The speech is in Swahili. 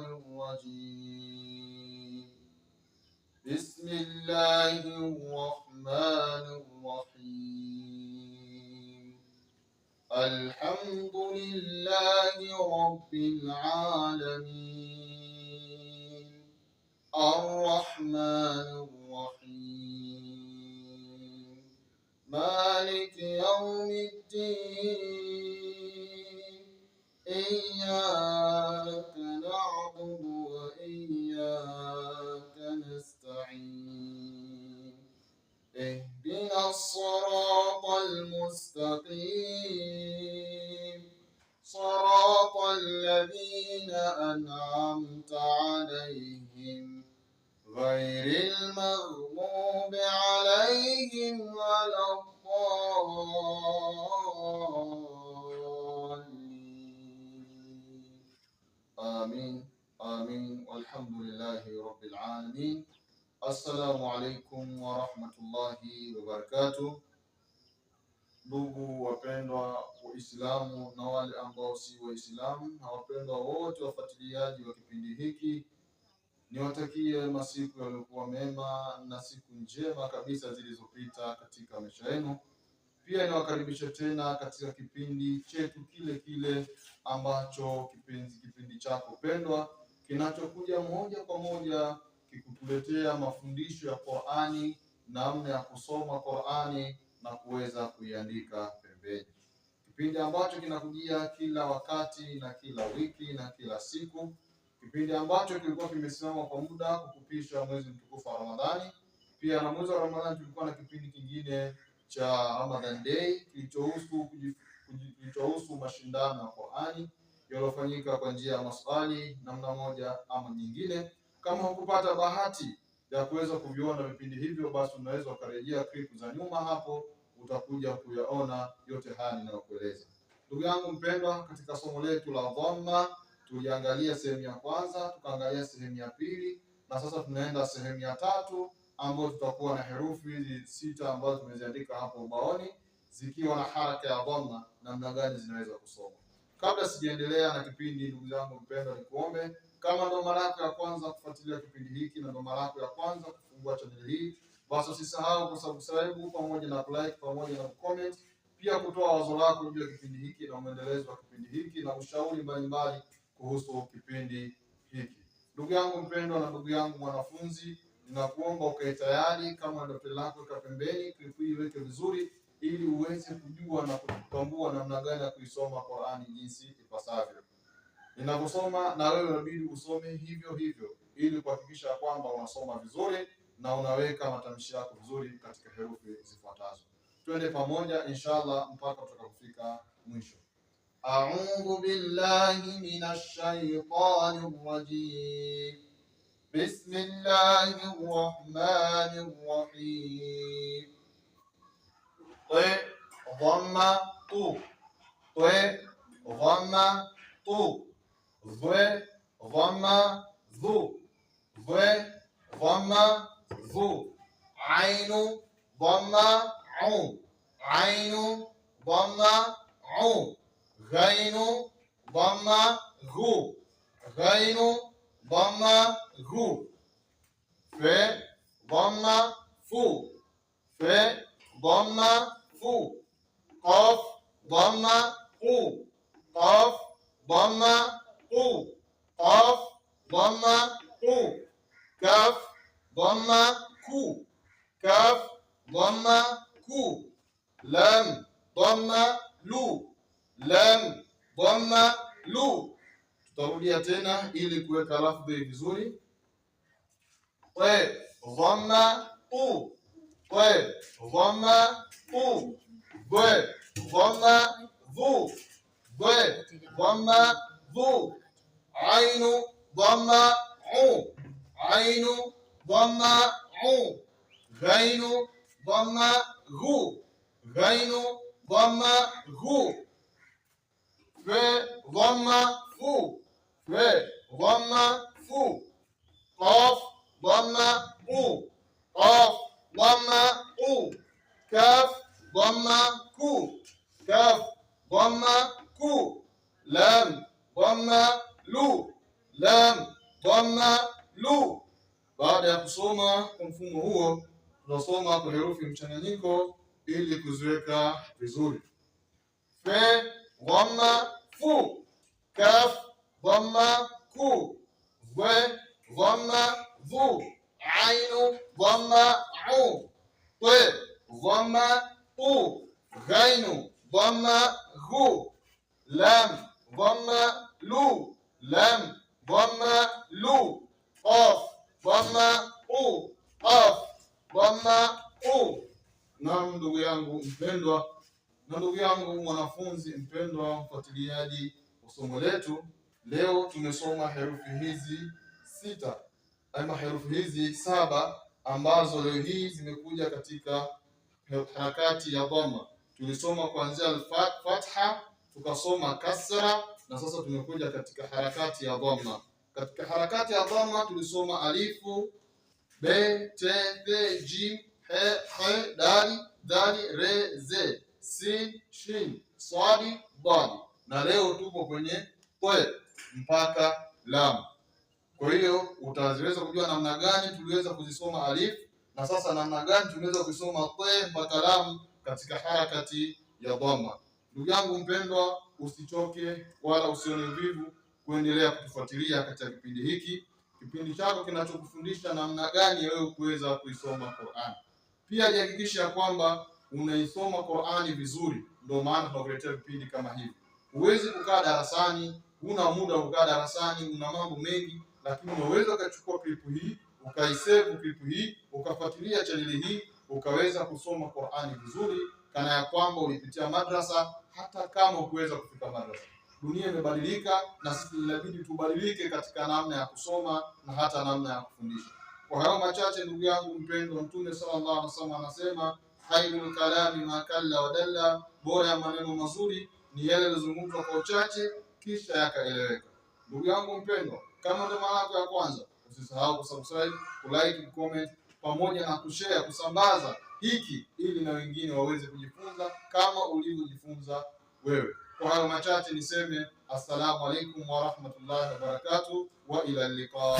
الرجيم. بسم الله الرحمن الرحيم. الحمد لله رب العالمين. الرحمن الرحيم. مالك يوم الدين. إياك نعبد وإياك نستعين. اهدنا الصراط المستقيم. صراط الذين أنعمت عليهم غير المغضوب عليهم ولا الضالين. آمين آمين، والحمد لله رب العالمين. Assalamu alaikum warahmatullahi wabarakatuh. Ndugu wapendwa Waislamu na wale ambao si Waislamu na wapendwa wote wafuatiliaji wa kipindi hiki, niwatakie masiku yaliyokuwa mema na siku njema kabisa zilizopita katika maisha yenu. Pia niwakaribishe tena katika kipindi chetu kile kile ambacho kipindi chako pendwa kinachokuja moja kwa moja kikutuletea mafundisho ya Qur'ani, namna ya kusoma Qur'ani na kuweza kuiandika pembeni, kipindi ambacho kinakujia kila wakati na kila wiki na kila siku, kipindi ambacho kilikuwa kimesimama kwa muda kukupisha mwezi mtukufu wa Ramadhani. Pia na mwezi wa Ramadhani tulikuwa na kipindi kingine cha Ramadan Day kilichohusu mashindano ya Qur'ani yaliyofanyika kwa njia ya maswali namna moja ama nyingine. Kama hukupata bahati ya kuweza kuviona vipindi hivyo, basi unaweza ukarejea clip za nyuma hapo, utakuja kuyaona yote haya ninayokueleza. Ndugu yangu mpendwa, katika somo letu la dhamma tuliangalia sehemu ya kwanza, tukaangalia sehemu ya pili, na sasa tunaenda sehemu ya tatu ambayo tutakuwa na herufi hizi sita ambazo tumeziandika hapo ubaoni zikiwa na haraka ya dhamma, namna gani zinaweza kusoma. Kabla sijaendelea na kipindi, ndugu zangu mpendwa, nikuombe kama ndo mara yako ya kwanza kufuatilia kipindi hiki na ndo mara yako ya kwanza kufungua channel hii, basi usisahau kusubscribe pamoja na kulike pamoja na kucomment, pia kutoa wazo lako juu ya kipindi hiki na mwendelezo wa kipindi hiki na ushauri mbalimbali kuhusu kipindi hiki. Ndugu yangu mpendwa na ndugu yangu mwanafunzi, ninakuomba ukae tayari, kama daftari lako ika pembeni, clip hii iweke vizuri, ili uweze kujua na kutambua namna gani ya kuisoma Qur'ani jinsi ipasavyo. Ninavyosoma na wewe inabidi usome hivyo hivyo, ili kuhakikisha kwamba unasoma vizuri na unaweka matamshi yako vizuri katika herufi zifuatazo. Twende pamoja inshallah mpaka tutakapofika mwisho. A'udhu billahi minash shaitani rrajim. Bismillahir rahmanir rahim. T dhamma tu, T dhamma tu, V dhamma dhu, V dhamma dhu, Ainu dhamma u, Ainu dhamma u, Ghainu dhamma ghu, Ghainu dhamma ghu, Fe dhamma fu, Fe dhamma fu, Qaf dhamma qu, Qaf dhamma qu, Qaf dhamma qu, Kaf dhamma ku, Kaf dhamma ku, Lam dhamma lu, Lam dhamma lu. Tutarudia tena ili kuweka lafdhi vizuri. T dhamma tu, T dhamma tu, V dhamma dhu, V dhamma dhu, Ainu dhamma u, Ainu dhamma u, Ghainu dhamma ghu, Ghainu dhamma ghu, Fe dhamma fu, Fe dhamma fu, Qaf dhamma qu, Qaf dhamma qu, Kaf dhamma ku, Kaf dhamma ku, Lam dhamma lu, Lam dhamma lu. Baada ya kusoma kwa mfumo huo, tunasoma kwa herufi mchanganyiko ili kuziweka vizuri. Fe dhamma fu, kaf dhamma ku, ve dhamma dhu, ainu dhamma u, te dhamma tu, ghainu dhamma ghu, lam dhamma lu, lam dhamma lu, qaf dhamma u, qaf dhamma u. Naam, ndugu yangu mpendwa na ndugu yangu mwanafunzi mpendwa, mfuatiliaji wa somo letu, leo tumesoma herufi hizi sita ama herufi hizi saba ambazo leo hii zimekuja katika harakati ya dhamma. Tulisoma kuanzia al-fatha, tukasoma kasra na sasa tumekuja katika harakati ya dhamma. Katika harakati ya dhamma tulisoma alifu, b, t, th, jim, he, he, dali, dhali, re, ze, sin, shin, swadi, dadi, na leo tupo kwenye te mpaka lam. Kwa hiyo utaziweza kujua namna gani tuliweza kuzisoma alif na sasa namna gani tuliweza kusoma te mpaka lam katika harakati ya dhamma. Ndugu yangu mpendwa, usichoke wala usione uvivu kuendelea kutufuatilia katika kipindi hiki, kipindi chako kinachokufundisha namna gani wewe kuweza kuisoma Qur'an. Pia jihakikisha kwamba unaisoma Qur'ani vizuri, ndio maana tunakuletea vipindi kama hivi. Huwezi kukaa darasani, huna muda wa kukaa darasani, una mambo mengi, lakini unaweza ukachukua klipu hii ukaisave klipu hii ukafuatilia chaneli hii ukaweza kusoma Qur'ani vizuri, kana ya kwamba ulipitia madrasa, hata kama hukuweza kufika madrasa. Dunia imebadilika na sisi inabidi tubadilike katika namna ya kusoma na hata namna ya kufundisha. Kwa hayo machache, ndugu yangu mpendwa, Mtume sallallahu alaihi wasallam anasema khairul kalami ma kalla wa dalla, bora ya maneno mazuri ni yale yaliyozungumzwa kwa uchache kisha yakaeleweka. Ndugu yangu mpendwa, kama ndo mara yako ya kwanza, usisahau kusubscribe, kulike, kucomment pamoja na kushare, kusambaza hiki ili na wengine waweze kujifunza kama ulivyojifunza wewe. Kwa hayo machache niseme assalamu alaikum wa rahmatullahi wa barakatuh wa ila liqa.